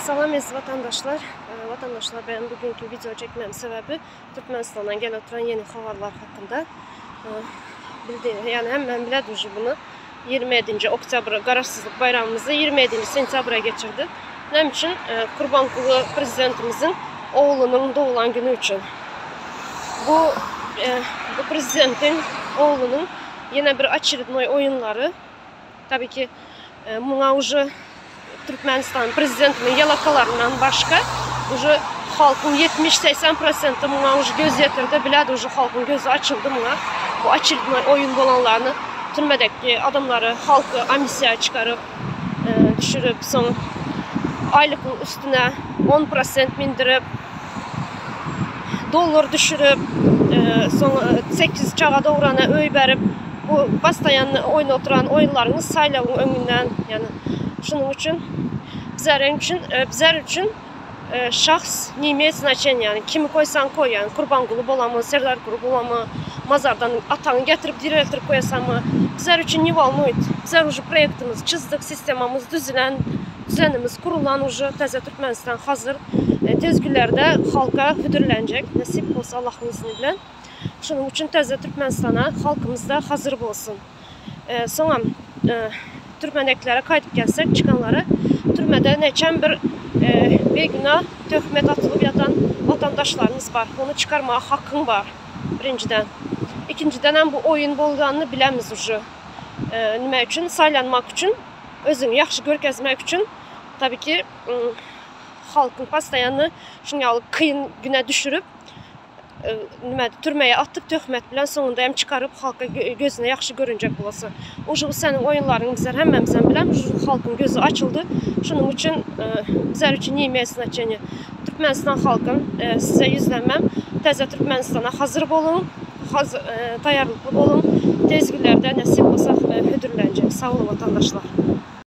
Salam eziz vatandaşlar. Vatandaşlar benim bugünkü video çekmem sebebi Türkmenistandan gel oturan yeni habarlar hakkında. Bildi, yani hemen biledir bunu. 27. Oktyabr Garaşsyzlyk bayramymyzy 27. Sentýabra geçirdik. Näme üçin? Gurbanguly prezidentimizin oglunyň doglan güni üçin. Bu bu prezidentiň oglunyň ýene bir oçerednoý oýunlary. Tabii ki muňa uje Türkmenistan prezidentiniň ýalakalaryndan başga uje halkyň 70-80 prosenti muňa uje göz ýetirdi, bilýärdi uje halkyň gözi açyldy muňa. Bu oçerednoý oýun bolanlaryny türmedeki adamlary halky amnistiýa çykaryp düşürip soň aýlykyň üstüne 10 prosent mindirip dollar düşürip soň 8 çaga dograna öý berip bu postoýanny oýun oturan oýunlaryňyz saýlawyň öňünden ýani şunuň üçin bizler üçin bizler üçin şahs ne imeýet znaçeniýa ýani kimi koýsaň koý ýani Kurbanguly bolamy Serdarguly bolamy mazardan ataňy getirip direltirip koýasaňmy bizler üçin ne wolnuýt bizler uje proýektimizi çyzdyk sistemamyz düzülen düzenimiz kurulan uje täze Türkmenistan hazir tez günlerde halka hödürlenjek nesip bolsa Allahyň izni bilen şonuň üçin täze Türkmenistana halkymyzda hazir bolsun. Soňam türmedekilere gaýdyp gelsek, çykanlara türmede neçen bir bigünä töhmet atylyp ýatan watandaşlarymyz bar. Ony çykarmaga hakyň bar, birinjiden. Ikinjidenem bu oýun bolganyny bilemiz uje. Nime üçin? Saýlanmak üçin, özüňi ýagşy görkezmek üçin, tabi ki, halkyň postoýanny şuň ýaly kyn güne düşürip, nime türmeye atyp töhmet bilen soňunda hem çykaryp halka gözüne ýagşy görünjek bolasy. Uje bu seniň oýunlaryňy bizler hemmämizem bilemiz. Uje halkyň gözi açyldy. Şunuň üçin bizler üçin ne imeýet znaçeniýe. Türkmenistan halkym size ýüzlenmem. Täze Türkmenistana hazır boluň. Taýýarlykly boluň. Tez günlerde nesip bolsa hödürlenjek. Sag boluň watandaşlar.